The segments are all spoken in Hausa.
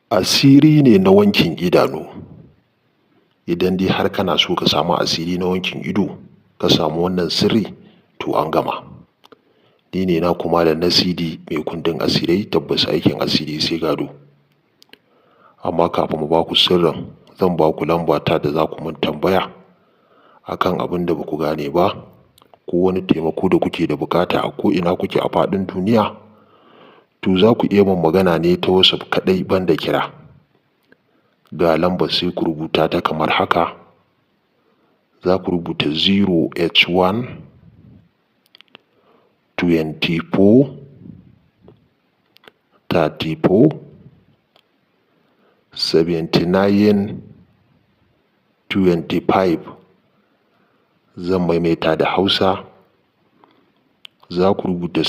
Asiri ne na wankin idanu. Idan dai har kana so ka samu asiri na wankin ido, ka samu wannan sirri, to an gama. Ni ne naku Malam Nasidi mai kundin asirai. Tabbas aikin asiri sai gado. Amma kafin mu baku sirrin, zan baku lamba ta da za ku mun tambaya akan abin da baku gane ba, ko wani taimako da kuke da buƙata a ko ina kuke a faɗin duniya. To za ku iya mun magana ne ta WhatsApp kaɗai, banda kira. Ga lambar, sai ku rubuta ta kamar haka. Za ku rubuta 0h1 24 34 79 25. Zan maimaita da Hausa. Za ku rubuta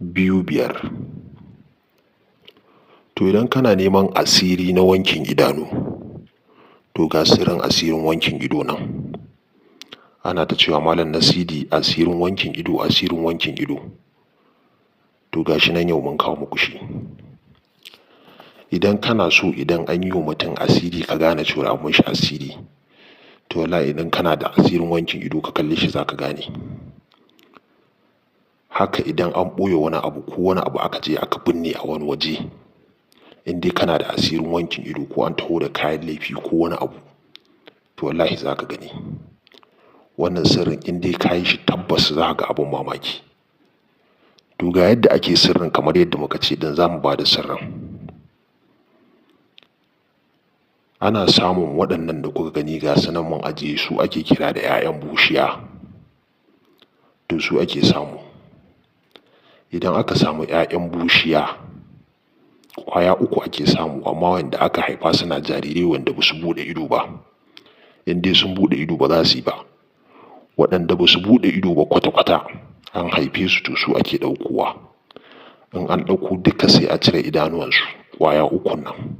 08124347925. To idan kana neman asiri na wankin idanu, to ga sirrin asirin wankin ido nan. Ana ta cewa, "Malam Nasidi, asirin wankin ido, asirin wankin ido." To gashi nan yau mun kawo muku shi. Idan kana so, idan an yi wa mutum asiri, ka gane cewa an mishi asiri, to wallahi idan kana da asirin wankin ido, ka kalle shi zaka gane. Haka idan an ɓoye wani abu ko wani abu aka je aka binne a wani waje, in dai kana da asirin wankin ido, ko an taho da kayan laifi ko wani abu, to wallahi zaka gani. Wannan sirrin, in dai ka yi shi, tabbas za ka ga abun mamaki. To ga yadda ake sirrin. Kamar yadda muka ce din, za mu ba da sirrin. Ana samun waɗannan da kuka gani, ga su nan mun ajiye su, ake kira da 'ya'yan bushiya. To su ake samu. Idan aka samu 'ya'yan bushiya, ƙwaya uku ake samu, amma wanda aka haifa suna jarirai, wanda ba su buɗe ido ba. In dai sun buɗe ido, ba za su yi ba. Waɗanda ba su buɗe ido ba kwata-kwata, an haife su, to su ake ɗaukowa. In an ɗauko duka, sai a cire idanuwansu ƙwaya ukun nan,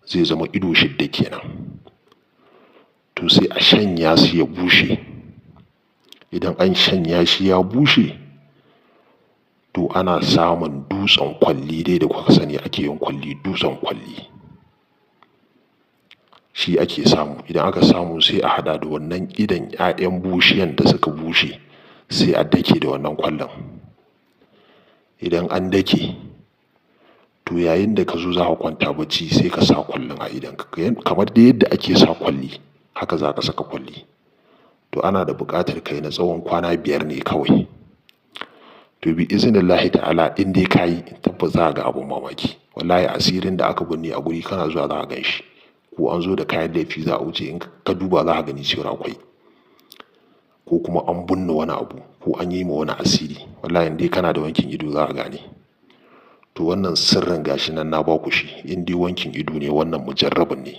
zai zama ido shidda kenan. To sai a shanya su ya bushe. Idan an shanya shi ya bushe, to ana samun dutsen kwalli dai da kuka sani ake yin kwalli, dutsen kwalli shi ake samu. Idan aka samu, sai a haɗa da wannan idon 'ya'yan bushiyan da suka bushe, sai a dake da wannan kwallon. Idan an dake, to yayin da ka zo za ka kwanta bacci, sai ka sa kwallon a idonka kamar dai yadda ake sa kwalli, haka za ka saka kwalli. To ana da buƙatar kai na tsawon kwana 5 ne kawai. To bi iznillahi ta'ala, in dai ka yi, tabbas za ka ga abun mamaki. Wallahi asirin da aka binne a guri, kana zuwa za ka gan shi. Ko an zo da kayan laifi za a wuce, in ka duba za ka gani cewa akwai, ko kuma an binne wani abu, ko an yi ma wani asiri, wallahi in dai kana da wankin ido, za ka gane. To wannan sirrin gashi nan na baku shi. In dai wankin ido ne, wannan mujarrabin ne.